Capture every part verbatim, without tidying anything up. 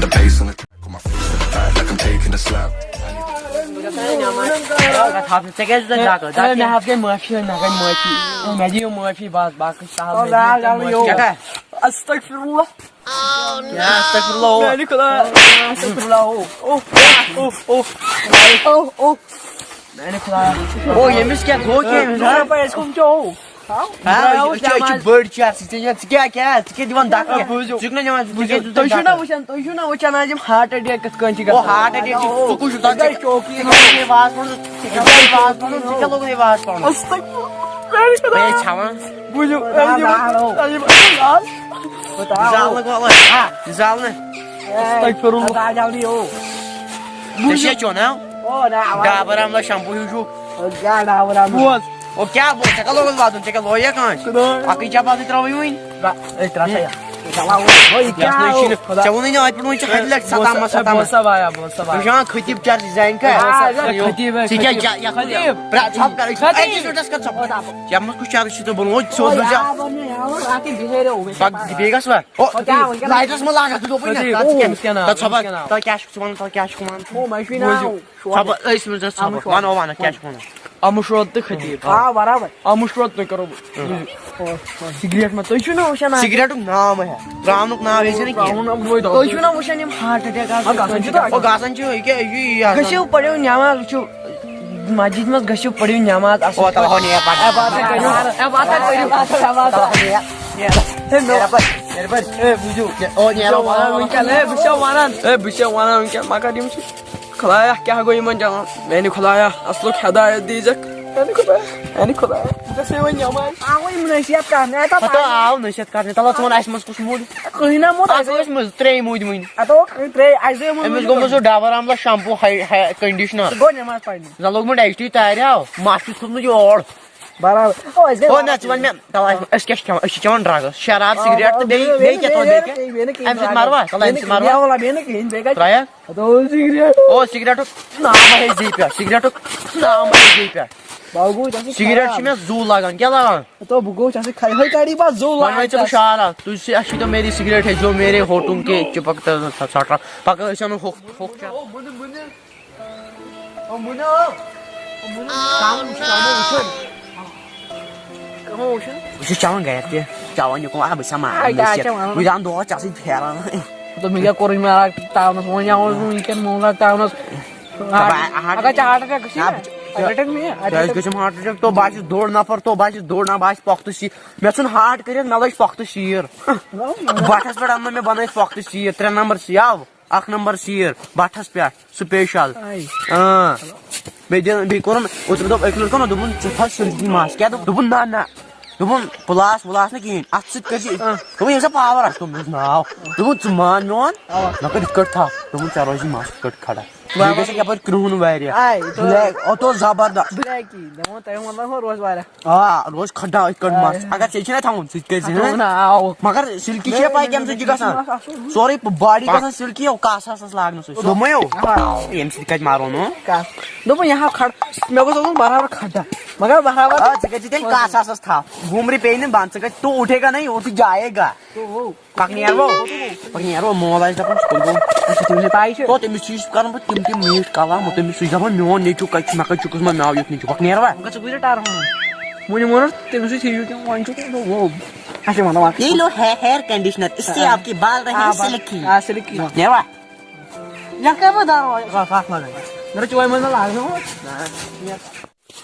Bass on the track, on my face in the back, like I'm taking a slap. ژےٚ کیٛازِ چھُ تۄہہِ دَکہٕ؟ دَکہٕ ہے، مےٚ کیٛاہ؟ حظ گٔے معٲفی، مےٚ گٔے معٲفی۔ ہے، مےٚ دِیِو معٲفی، بَس، باقٕے چھُ سہل، مےٚ دِیِو تُہۍ معٲفی۔ کیٛاہ؟ استغفر اللہ۔ کیٛاہ استغفر اللہ ہو؟ میٛانہِ خۄدایا۔ استغفر اللہ ہو۔ اوہ، اوہ، اوہ، اوہ۔ اوہ، اوہ۔ میٛانہِ خۄدایا۔ او، ییٚمِس کیٛاہ گوٚو کیٛاہ أمِس، ہا؟ پَے اَسہِ کَم کیٛاہ ہو؟ ہا؟ أسۍ چھِ، أسۍ چھِ بٔڑۍ چیٖر، ژٕ کیٛاہ، ژٕ کیٛاہ، ژٕ کیٛاہ دِوان دَکہٕ؟ آ، بوٗزِو۔ ژٕ چھُکھ نہ دِوان، ژٕ کیٛاہ چھُکھ تُہۍ چھِو نہ دَکہٕ؟ وٕچھان، تُہۍ چھِو نہ وٕچھان آز یِم heart attack کِتھ کٔنۍ چھِ او، گژھان؟ Heart attack چھِ، ژٕ کُس چھُکھ؟ ژٕ کیٛاہ چھُکھ؟ ژٕ کیٛاہ لوگُے واز پَرُن؟ ژٕ کیٛاہ لوگُے واز پَرُن؟ ژٕ کیٛاہ لوگُے واز پَرُن؟ استغفر۔ بہٕ ہے چھَوان۔ بوٗزِو، بہٕ زالہٕ گوٚو، آ، زالہٕ۔ استغفر اللہ۔ ژےٚ چھےٚ چیوٚن، ہا؟ او، نہ، ڈابر آملا شمپو ہیوٗ چھُکھ۔ کیٛاہ ڈابر آملا؟ بوز۔ او، کیٛاہ بوز؟ ژےٚ کیٛاہ لوگُتھ واتُن؟ ژےٚ کیٛاہ لویہ کانٛہہ؟ خۄداے۔ اَکٕے چپل تہِ ترٛٲوٕے وٕنہِ۔ نہ، أسۍ ترٛاوسا یَتھ۔ یہِ چھا لاگُن؟ ہے، یہِ یَتھ کیٛاہ نَے چھِنہٕ۔ آو؟ ژےٚ ووٚنُے نہ اَتہِ پٮ۪ٹھ وۄنۍ چھِ ہَتہِ لَٹہِ ہے، ستام بوز سا، ستام۔ بوز سا، بایا، بوز سا، بایا۔ ژٕ چھُکھ ہاں خطیٖب چرچ زینہِ کا؟ آ، خطیٖب ہے، ژٕ کیٛاہ خطیٖب۔ چا-، یَتھ خطیٖب۔ پرٛا-، ژھۄپ کر، أکِس خطیٖب۔ أکِس منٹَس کر ژھۄپ۔ یَتھ منٛز کُس چرچ چھُ ژےٚ بوٚنمُت؟ سیوٚد بوز یہِ۔ آ، ووٚن مےٚ، یَوٕ، اَتھ ہے بِہٲرۍ، وۄنۍ چھِ پَکھ، پَتہٕ۔ بیٚیہِ گژھ وۄنۍ۔ او، او، کیٛاہ وۄنۍ کیٛاہ؟ لایٹَس منٛز لاگَکھ، ژٕ دوٚپُے نہ، خطیٖب، تَتھ ژٕ او، کیٛاہ؟ وٕنکٮ۪ن آو، تَتھ ژھۄپہٕ، وٕنکٮ۪ن آو۔ تَتھ کیٛاہ چھُکھ ژٕ وَنان، تَتھ کیٛاہ چھُکھ وَنان؟ او، مےٚ چھُے ناو۔ بوٗزِو۔ ژھۄپہٕ، أسۍ منٛز ژٕ ژھۄپہٕ۔ اَمُش وَن، وَن، کیٛاہ چھُکھ وَنان؟ اَمُش وَن تہٕ خطیٖب۔ آ، برابر۔ اَمُش وَن تُہۍ کَرو بہٕ۔ سِگریٹ ما، تُہۍ چھِو نہ وٕچھان آز؟ سِگریٹُک ناو ما ہےٚ؟ ترٛاونُک ناو ہیٚیہِ زِ نہٕ کِہیٖنۍ۔ تُہۍ چھِو نہ وٕچھان یِم heart attack آز آ، گژھان چھِ تۄہہِ؟ او، گژھان چھِ، یہِ کیٛاہ، یہِ، یہِ آسان۔ گٔژھِو پٔرِو نٮ۪ماز، وٕچھِو مسجد منٛز گٔژھِو پٔرِو نٮ۪ماز اَصٕل او، تَلہٕ ہو پٲٹھۍ۔ نیر پَتہٕ۔ عبادت کٔرِو، عبادت کٔرِو، عبادت۔ تَلہٕ ہو نیر۔ نیر۔ ہے، مےٚ نیر پَتہٕ، نیر پَتہٕ۔ ہے، بوٗزِو۔ او، نیر۔ بہٕ چھُسو وَنان وٕنکٮ۪ن، ہے، بہٕ چھُسو وَنان۔ ہے، بہٕ چھُسو وَنان وٕنکٮ۪ن، مگر یِم چھِ خۄدایا، کیٛاہ گوٚو یِمن جوان؟ میانہِ خۄدایا، اصلُک ہدایت دیٖزٮ۪کھ۔ میانہِ خۄدایا، میانہِ خۄدایا، بہٕ گژھٕ وۄنۍ نٮ۪ماز۔ آوٕے نصیحت کرنہِ، اَتھ ہا آو نصیحت کرنہِ، تَلہٕ ژٕ وَن، اَسہِ منٛز کُس موٗد؟ کٕہٕنۍ نہ موٗد اَتھ اَسہِ۔ ٲسۍ منٛز ترٛیٚیہِ موٗدۍ وٕنہِ۔ اَتھ اوس ترٛیٚیہِ، اَسہِ دوٚپ یِمن أمِس موٗدۍ گوٚمُت سُہ ڈبر آملا شمپوٗ ہاے، ہاے، conditioner۔ سُہ گوٚو نٮ۪ماز پرنہِ۔ زَن لوگمُت ایچ ٹی تارِ آو، مَس چھُس کھوٚتمُت یور۔ برابر۔ او، أسۍ گٔے او، نہ، ژٕ وَن مےٚ، تَلہٕ اَسہِ، أسۍ کیٛاہ چھِ کھٮ۪وان؟ أسۍ چھِ چٮ۪وان drugs، شراب، آ، سِگریٹ تہٕ بیٚیہِ، بیٚیہِ کیٛاہ تھاوو، بیٚیہِ کیٛاہ؟ بیٚیہِ نہٕ کِہیٖنۍ، اَمہِ سۭتۍ مَروا؟ تَلہٕ اَمہِ سۭتۍ مَروا؟ بیٚیہِ نہٕ کِہیٖنۍ، بیٚیہِ کَتہِ؟ ترٛایَکھ؟ ہَتہٕ اوس سِگریٹ۔ او، سِگریٹُک ناو ما ہیٚیہِ زی پٮ۪ٹھ، سِگریٹُک ناو ما ہیٚیہِ زی پٮ۪ٹھ۔ باوگوٗ، ژےٚ چھُے سِگریٹ چھُ خراب۔ مےٚ زُو لَگان، کیٛاہ لَگان؟ ہَتہٕ بہٕ گوٚو، ژےٚ چھُے خراب، ہَے کَڑی بَس زُو وۄنۍ لَگان وَنَے ژےٚ بہٕ ژےٚ۔ شعرا، تُجھ سے اچھی تو میری سگریٹ ہے، جو میرے ہونٹوں کے چپکتا تھا ساٹرا۔ پَگاہ أسۍ اَنو ہوٚکھ، ہوٚکھ چا-، او، بُنہِ، بُنہِ۔ او، بُنہِ، او۔ او، بُنہِ۔ کَم وٕچھُن، کَم وٕچھُن۔ کَم وٕچھُن؟ بہٕ چھُس چٮ۪وان گَرِ تہِ، چٮ۪وان یہِ کُن، آ، بہٕ چھُس مانان اَے، کیٛاہ نصیحت۔ چھےٚ وَنان؟ بہٕ چھُس دَپان دۄہَس ژےٚ سۭتۍ پھیران۔ دوٚپ مےٚ کیٛاہ کوٚرُے مےٚ اَکھ ٹاونَس، وۄنۍ یَوٕ وٕنکٮ۪ن مول اَکھ ٹاونَس۔ دَپان، اَہَن۔ اگر ژےٚ heart attack گژھی نہ، نہ، heart attack نہٕ یہِ، کیٛازِ attack۔ گژھِ heart attack؟ تو بہٕ آسہِ دوٚر نفر، تو بہٕ آسہِ دوٚر نہ، بہٕ آسہِ پۄختہٕ شیٖر۔ مےٚ ژھُن heart کٔرِتھ، مےٚ لٔج پۄختہٕ شیٖر۔ بَٹھَس پٮ۪ٹھ اَننٲو مےٚ بَنٲوِتھ پۄختہٕ شیٖر، ترٛےٚ نمبر سیٖر، اَکھ نمبر سیٖر، بَٹھَس پٮ۪ٹھ۔ Special۔ آے۔ اۭں۔ بیٚیہِ دِن، بیٚیہِ کوٚرُن، اوترٕ دوٚپ أکۍ لٔڑکَن، دوٚپُن، "ژٕ تھاو silky mask۔" کیٛاہ دوٚپ؟ دوٚپُن، "نہ، نہ۔" دوٚپُن، "پٕلاس وٕلاس نہٕ کِہیٖنۍ، اَتھٕ سۭتۍ کٔرۍ زِ۔" اۭں۔ دوٚپُن، "ییٚمہِ ساتہٕ power آسہِ۔" دوٚپمَس، "ناو۔" دوٚپُن، "ژٕ مان میون۔" اَوا۔ مےٚ کوٚر یِتھ کٲٹھۍ تھَپھ۔ دوٚپُن، "ژےٚ روزِ mask یِتھ کٲٹھۍ کھڑا۔" بیٚیہِ گژھِ یَپٲرۍ کرٛہُن واریاہ۔ آے، تو black، او، تو زبردست۔ Black ای، دَپان، تۄہہِ ووٚنوُ روزِ واریاہ۔ آ، روز کھڑا یِتھ کٲٹھۍ مَس۔ آ۔ اگر ژےٚ چھِنہ تھاوُن، سُہ تہِ کٔرۍ زِ، اَتھ ہہ؟ ووٚن، آ، آو۔ مگر silky چھِ پَے کَمہِ سۭتۍ چھِ گژھان؟ اَصٕل۔ سورُے body آ۔ گژھان silky، یو کاسہٕ آسَس لاگنہٕ سۭتۍ۔ دوٚپمَے یو۔ آ۔ ییٚمہِ سۭتۍ کَتہِ مارو نہٕ؟ کَس؟ دوٚپُن، یہِ ہاو کھڑ-، مےٚ گوٚژھ آسُن برابر کھڑا۔ مگر برابر۔ آ، ژٕ کَتہِ چھِ تیٚلہِ کاسہٕ آسَس تھَپھ؟ گوٗمرِ پیٚیہِ نہٕ بنٛد، ژٕ کَتہِ، تو اٹھے گا نہیں، اٹھ جائے گا۔ تو ہو۔ پَکنیر وو۔ پَکنیر وو، مول آسہِ دَپان، سُہ کوٚت گوٚو؟ اچھا، تٔمِس چھِ پَے چھِ۔ تو تٔمِس چھِ یہِ کران پَتہٕ تِم تِم میٖٹھۍ کلام، تٔمِس چھُ دَپان، میون نیٚچوٗ کَتہِ چھُ، مےٚ کَتہِ چھُ قٕسمت، مےٚ آو یُتھ نیٚچوٗ، پَکنیر وا؟ مگر ژٕ بوٗزِ ٹَر ہُنٛد۔ وۄنۍ ووٚنُس تٔمِس سۭتۍ تھٲیِو کِنہٕ وۄنۍ چھُ کینٛہہ، وۄنۍ۔ اچھا، وَنو وۄنۍ۔ یہ لو ہے hair conditioner، اس سے آ۔ آپ کے بال رہیں آ، بس۔ Silky۔ آ، silky۔ نیروا؟ یَتھ کَرٕ بہٕ دَروازٕ اَکھ، اَکھ لَگٲوِتھ۔ مےٚ دوٚپ، چوے منٛز ما لاگہٕ نہٕ وۄنۍ؟ نہ۔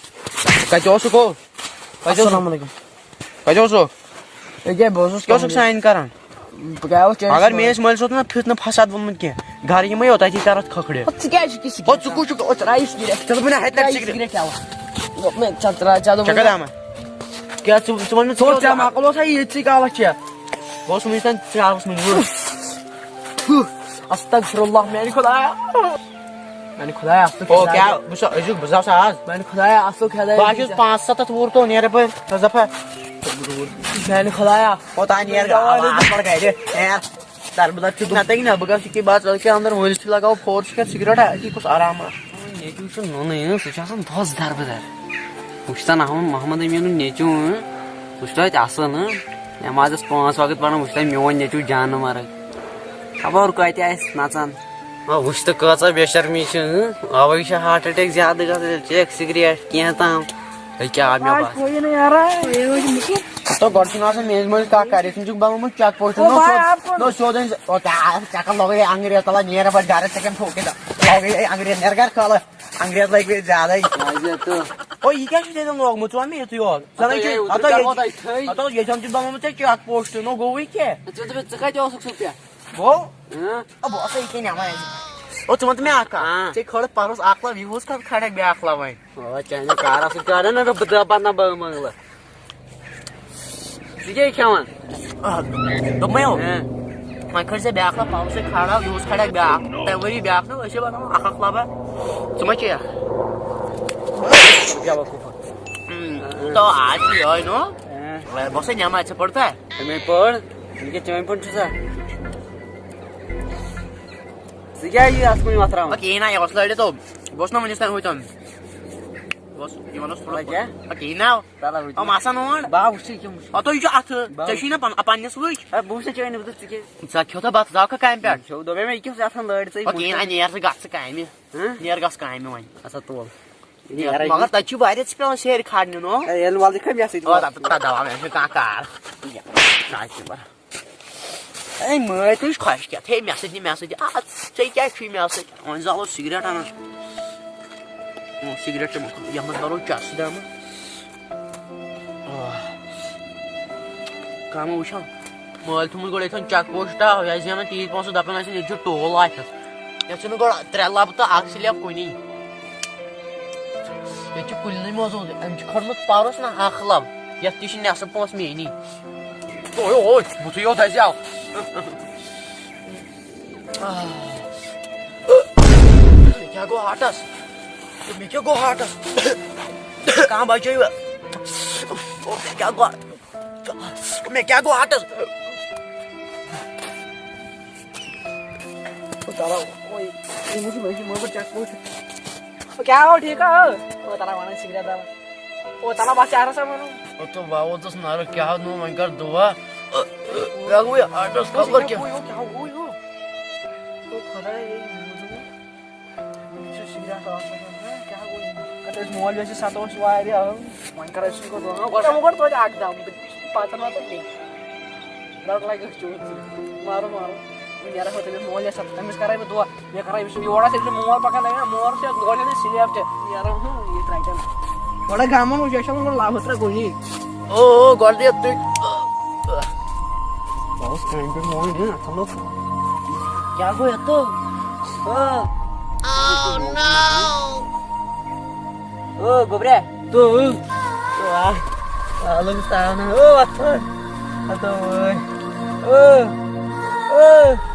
کَتہِ اوسُکھ ہو؟ کَتہِ اوسُکھ؟ السلام علیکُم۔ کَتہِ اوسُکھ؟ ییٚکیٛاہ، بہٕ اوسُس کیٛاہ اوسُکھ کَران۔ Sign کران؟ بہٕ کیٛاہ اوس چٲنِس اگر خٲطرٕ؟ میٲنِس مٲلۍ صٲبن فِتنہٕ فساد ووٚنمُت کینٛہہ، گرٕ یِمے یوت، اَتی کرتھ کھکھرِ۔ ہو، ژٕ کیٛازِ چھُکھ یہِ سِگریٹ؟ ہو، ژٕ کُس چھُکھ؟ او، ترٛاو یہِ سِگریٹ۔ ژےٚ دوٚپُے نہ، ہَتہِ لَٹہِ ترٛاو یہِ سِگریٹ۔ سِگریٹ یَلہٕ۔ دوٚپ مےٚ، ژےٚ ترٛاو، ژےٚ دوٚپُے ژےٚ کَتہِ نہ۔ آمہٕ؟ کیٛاہ ژٕ، ژٕ وَن مےٚ، ژٕ ژٕ اوس ژےٚ مۄکلوو سا ییٚتہِ ژٕے کالس چٮ۪تھ؟ بہٕ اوسُس وٕنیُک تام چاوس منٛز وُہ۔ استغفر اللہ، میانہِ خۄدایا۔ میانہِ خۄدایا، اَصلُک او، ہدایت۔ کیٛاہ؟ بہٕ چھُس أزیُک، بہٕ زاو سا آز۔ میانہِ خۄدایا، اَصلُک ہدایت۔ بہٕ ہا چھُس پانٛژھ سَتَتھ وُہُر تو نیرٕ بہٕ، ژٕ دَپہٕ۔ میانہِ خۄدایا۔ او، تانۍ نیر گا-، آواز پَر گَرِ۔ نیر۔ دربٕدر چھُکھ نَتہٕ نہ، بہٕ گژھٕ یہِ کہِ بہٕ ژَلہٕ کہِ اَندَر، وٲنِس تہِ لَگاوٕ فور چھُکھ سِگریٹ، أتی کُس آرام۔ نیٚچوٗ چھُ نوٚنُے، سُہ چھُ آسان دۄہَس دربٕدر۔ وٕچھ تَن اَحمد محمد أمیٖنُن نیٚچوٗ، سُہ چھُ توتہِ اَصٕل، نٮ۪مازَس پانٛژھ وقت پَران، وٕچھ تَن میون نیٚچوٗ جانہٕ مَرٕگ۔ خبر کتہِ آسہِ نژان۔ آ، وٕچھ تہٕ کۭژاہ بے شرمی چھِ، اۭں۔ اَوَے چھِ ہارٹ اٹیک زیادٕ گژھان، ییٚلہِ چیٚکھ سِگریٹ کینٛہہ تام۔ ہے، کیٛاہ آو مےٚ آز باسان؟ کھوٚو یہِ نہٕ یارا، یہِ اوس مُشکِل۔ ہتو، گۄڈٕ چھُنہٕ آسان میٛٲنِس مٲلِس کانٛہہ کَرِ، أسۍ چھِنہٕ بنومُت چیک پوسٹ۔ او نہ، بھاے، سیوٚد، آپ کون؟ نہ، سیوٚد أنۍ زِ، او، ژےٚ، ژےٚ کَر لگٲوٕے انگریز تَلہ، نیر بَڑِ گرٕ، ژےٚ کَمہِ ٹھوکے تَلہ؟ لگٲوٕے انگریز، نیر گرٕ کھالہٕ۔ انگریز لگہِ بیٚیہِ زیادَے۔ کیٛازِ تہٕ؟ او، یہِ کیٛاہ چھُ تیٚلہِ لوگمُت؟ ژٕ وَن مےٚ یِتُے یوت۔ ژٕ ہتو، وَن یہِ، یہِ، ہتو، یہِ، یہِ، ہتو، ییٚتہِ چھُنہٕ تہِ بنومُت ژےٚ چیک پوسٹ، نہ گوٚوُے کینٛہہ۔ ژٕ، ژٕ، ژٕ کَتہِ اوسُکھ سُہ پٮ۪ٹھ؟ بو؟ ہاں؟ ابو، اصل یہِ کینٛہہ نٮ۪ماز۔ او، ژٕ وَن تہٕ مےٚ اکھ کَتھ۔ ہاں۔ ژےٚ کھٲڑ پَرُس اکھ لَو، یہِ اوس کَتھ کھڑا بیٛاکھ لَوٕنۍ۔ او، چانہِ کارَس سۭتۍ کَرٕ نہ بہٕ، بہٕ دَپہٕ پَتہٕ نہ بہٕ منٛگلہٕ۔ ژٕ کیٛاہ کھٮ۪وان؟ آ، دوٚپمَے او۔ ہاں۔ وۄنۍ کھٲڑ ژےٚ بیٛاکھ لَو، پَرُس سۭتۍ کھڑا، یہِ اوس کھڑا بیٛاکھ۔ تَمہِ ؤری بیٛاکھ لَو، أسۍ چھِ بَناوان اَکھ اَکھ لَبہ۔ ژٕ ما چیٚیَکھ؟ بیوقوٗفا۔ ہم، تو آز چھُ یِہوٚے نو۔ ہاں۔ بہٕ اوسَے نٮ۪ماز، ژےٚ پوٚرتھا؟ مےٚ پٔر، یہِ کیٛاہ چٲنۍ پٲٹھۍ چھُ سا؟ ژٕ کیٛازِ یہِ اَتھ کُن وۄتھراوان؟ او، کِہیٖنۍ نہ، یہِ اوس لٲڑِتھ، او۔ بہٕ اوسُس نہ وٕنِس تام ہُتہِ۔ بہٕ اوسُس، یہِ وَنوس تھوڑا وۄنۍ کیٛاہ؟ او، کِہیٖنۍ نہ۔ تَلہ وٕچھ۔ او، مَسا نوٗن۔ بہٕ ہا وٕچھِ یہِ کیٛاہ وٕچھِ۔ او، تُہۍ یہِ چھُ اَتھٕ۔ بہٕ ژےٚ چھُے نہ پَن-، پَنٕنِس وٕچھ۔ ہے، بہٕ وٕچھِ ژےٚ چٲنۍ نہٕ، بہٕ دوٚپ ژٕ کیٛاہ؟ ژےٚ کھیوٚو تہٕ بَتہٕ، ژٕ آوکھا کامہِ پٮ۪ٹھ؟ کھیوٚو، دوٚپمَے مےٚ، یہِ کیٛاہ اوس اَتھَن لٲڑِتھ ژٕ؟ او، کِہیٖنۍ نہ، نیر ژٕ گژھ ژٕ کامہِ۔ ہہ؟ نیر گژھ کامہِ وۄنۍ۔ اَسا تُل۔ یہِ نیرَے مگر نہٕ۔ تَتہِ چھِ واریاہ ژٕ پٮ۪وان سیرِ کھالنہِ، نو۔ ہے، ییٚلہِ وَلہٕ یہِ کھَمہِ یَتھ سۭتۍ آ، وَلہٕ۔ تَتھ، تَتھ دَوا مےٚ چھُ کانٛہہ کار۔ ساے تہِ بَرٕ۔ ہے، مٲلۍ تُہۍ چھِ خۄش کیٛاہ؟ ہے، مےٚ سۭتۍ نہٕ، مےٚ سۭتۍ۔ آ، ژےٚ کیٛازِ چھُے مےٚ سۭتۍ؟ وۄنۍ زالو سِگریٹ اَنان۔ آ، سِگریٹ چَمو۔ یَتھ منٛز بَرو چَس سۭتۍ اَنہٕ۔ آ۔ کَمو وٕچھو۔ مٲلۍ تھوٚمُت گۄڈٕ ییٚتھٮ۪ن چیک پوسٹ، یہِ آسہِ زینان تیٖتۍ پونٛسہٕ، دَپان آسہِ ییٚتہِ چھُ ٹول آفِس۔ یَتھ چھُنہٕ گۄڈٕ ترٛےٚ لَبہٕ تہٕ اَکھ سِلیب کُنی۔ ییٚتہِ چھُ کُلنٕے موزوٗر، أمۍ چھُ کھوٚرمُت پَرُس نہ اَکھ لَب، یَتھ تہِ چھِ نٮ۪صٕف پونٛسہٕ میٛٲنی۔ اوے، اوے، بُتھٕے یوت اَسہِ آو۔ آہ۔ مےٚ کیٛاہ گوٚو ہارٹَس؟ مےٚ کیٛاہ گوٚو ہارٹَس؟ کانٛہہ بچٲیِو۔ مےٚ کیٛاہ گوٚو؟ مےٚ کیٛاہ گوٚو ہارٹَس؟ کیٛاہ گوٚو، ٹھیٖک ہا؟ او، تَلہ وَنان سِگریٹ دَوا۔ او، تَلہ بَس چارَس ہا وَنو۔ او، تو بہٕ ووتُس نَرٕ، کیٛاہ نوٚو وۄنۍ کَر دُعا۔ کیٛاہ گوٚو یہِ ہارٹَس خبر کیٛاہ؟ کیٛاہ گوٚو، کیٛاہ گوٚو، یہِ گوٚو؟ او خۄدایا، یہِ چھُ سِگریٹ آسان، کیٛاہ گوٚو یہِ؟ اَتھ ٲسۍ مول ویسے ستوو اَسہِ واریاہ، وۄنۍ کَر أسۍ سُنٛد گۄڈٕ دۄہَن، گۄڈٕ کَرو گۄڈٕ توتہِ اَکھ دَم، پَتہٕ ما تہٕ کینٛہہ۔ لَڑ لَگہِ أسۍ چوٗنٛکہِ ژٕ۔ مارو، مارو۔ وۄنۍ نیرَکھ وۄنۍ تٔمِس مول یا ستھ، تٔمِس کَرَے بہٕ دُعا۔ مےٚ کَرَے أمِس یور آسہِ، أمِس چھُ مول پَکان، دَپان، مول چھُ گۄڈٕ چھُنہٕ سِلیب تہِ۔ نیرو، ہُہ، یہِ ترٛٹٮ۪ن۔ گۄڈٕ گامَن وٕچھ، أسۍ چھِ وۄنۍ گۄڈٕ لَب ہُترا کُنی۔ او، او، گۄڈٕ دِ تُہۍ۔ بہٕ اوسُس کامہِ پٮ۪ٹھ، مول نیران، اَتھ لوٚگ۔ کیٛاہ گوٚو یَتھ تو؟ او۔ او، گوٚبریا۔ تو۔ تو، آ۔ آ، لوٚگُس تاونہٕ۔ او، اَتھ۔ اَتھ، او۔ او۔ او۔